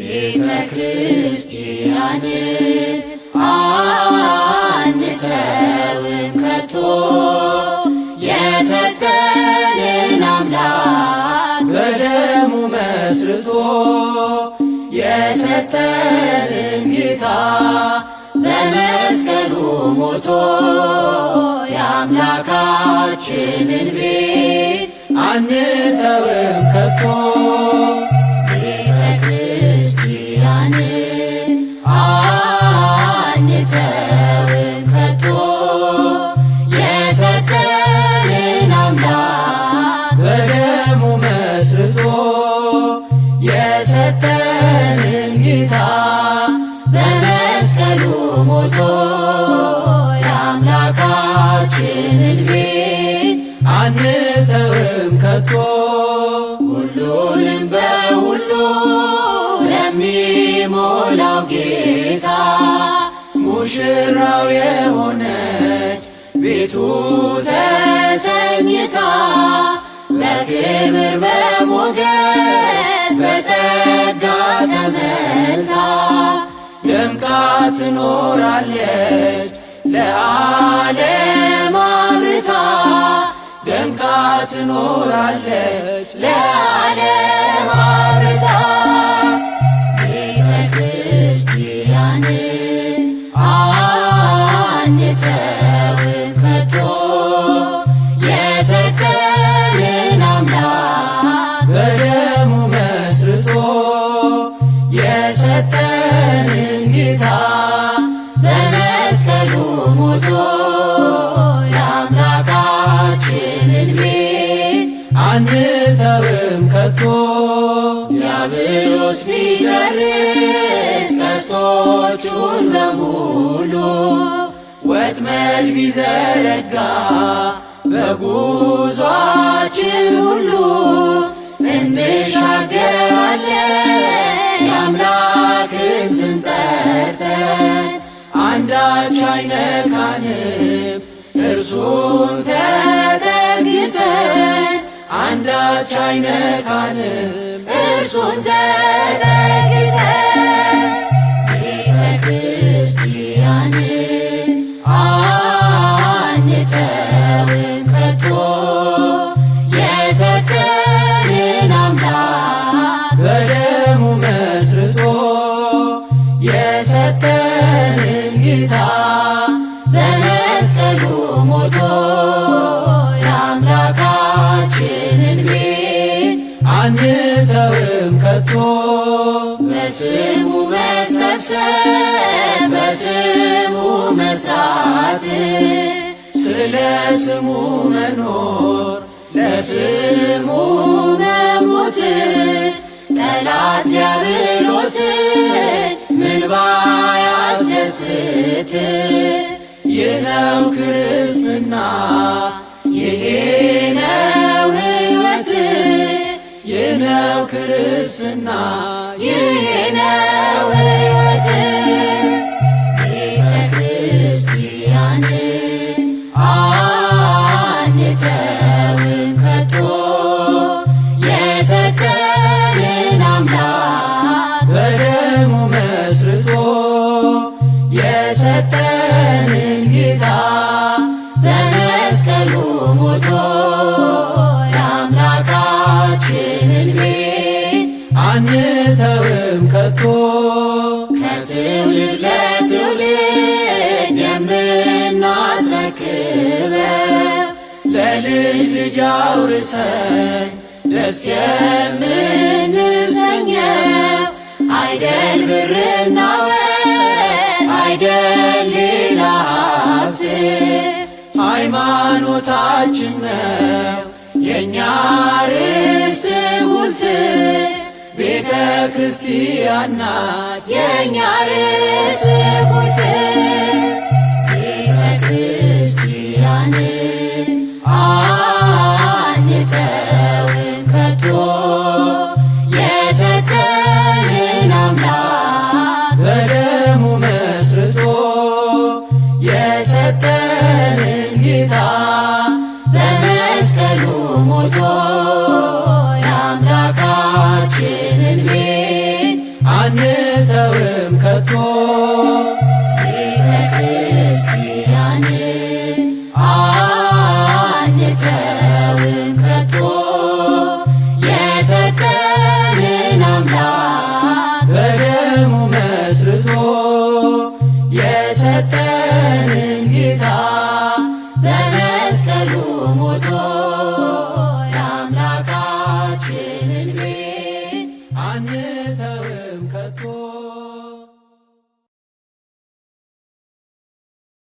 ቤተ ክርስቲያንን አንተውም ከቶ የሰጠንን አምላክ በደሙ መስርቶ የሰጠንን ጌታ በመስቀሉ ሞቶ የአምላካችንን ቤት አንተውም ከቶ። ቤተ ክርስቲያንን አንተውም ከቶ የሰጠንን አምላክ በደሙ መስርቶ የሰጠንን ጌታ በመስቀሉ ሞቶ የአምላካችንን ቤት አንተውም ከቶ። ሁሉንም በሁሉ ለሚሞላው ጌታ ሙሽራው የሆነች ቤቱ ተሰኝታ በክብር በሞገስ በጸጋ ተመልታ ደምቃ ትኖራለች ለዓለም አብርታ፣ ደምቃ ትኖራለች ለዓለም አብርታ። ቤተ ክርስቲያንን አንተውም ከቶ የሰጠንን አምላክ በደሙ መስርቶ የሰጠንን ጌታ በመስቀሉ ሞቶ የአምላካችንን ቤት አንተውም ከቶ። ዲያብሎስ ቢጨርስ ቀስቶቹን በሙሉ ወጥመድ ቢዘረጋ በጉዟችን ሁሉ እንሻገራለን የአምላክን ስም ጠርተን አንዳች አይነካንም እርሱን ተጠግተን፣ አንዳች አይነካንም እርሱን ተጠግተን። ቤተ ክርስቲያንን አንተውም ከቶ የሰጠንን አምላክ በደሙ መስርቶ የሰጠንን ጌታ በመስቀሉ ሞቶ የአምላካችንን ቤት አንተውም ከቶ። በስሙ መሰብሰብ በስሙ መስራት ስለ ስሙ መኖር ለስሙ መሞት ጠላት ዲያብሎስን ምን ባያስደስት ይህ ነው ክርስትና፣ ይሄ ነው ሕይወት፣ ይህ ነው ክርስትና፣ ይሄ ነው ሕይወት። ቤተ ክርስቲያንን አንተውም ከቶ የሰጠንን አምላክ በደሙ መስርቶ የሰጠንን ጌታ በመስቀሉ ሞቶ የአምላካችንን ቤት አንተውም ከቶ። ከትውልድ ለትውልድ የምናስረክበው ለልጅ ልጅ አውርሰን ደስ የምንሰኘው አይደል ብርና ወርቅ አይደል ሌላ ሀብት ሃይማኖታችን ነው የእኛ ርስት ጉልት፣ ቤተ ክርስቲያን ናት የእኛ ርስት ጉልት። ቤተ ክርስቲያንን አንተውም ከቶ የሰጠንን አምላክ በደሙ መስርቶ የሰጠንን ጌታ በመስቀሉ ሞቶ የአምላካችንን ቤት አንተውም ከቶ። ቤተ ክርስቲያንን አንተውም ከቶ፣ የሰጠንን አምላክ በደሙ መስርቶ የሰጠንን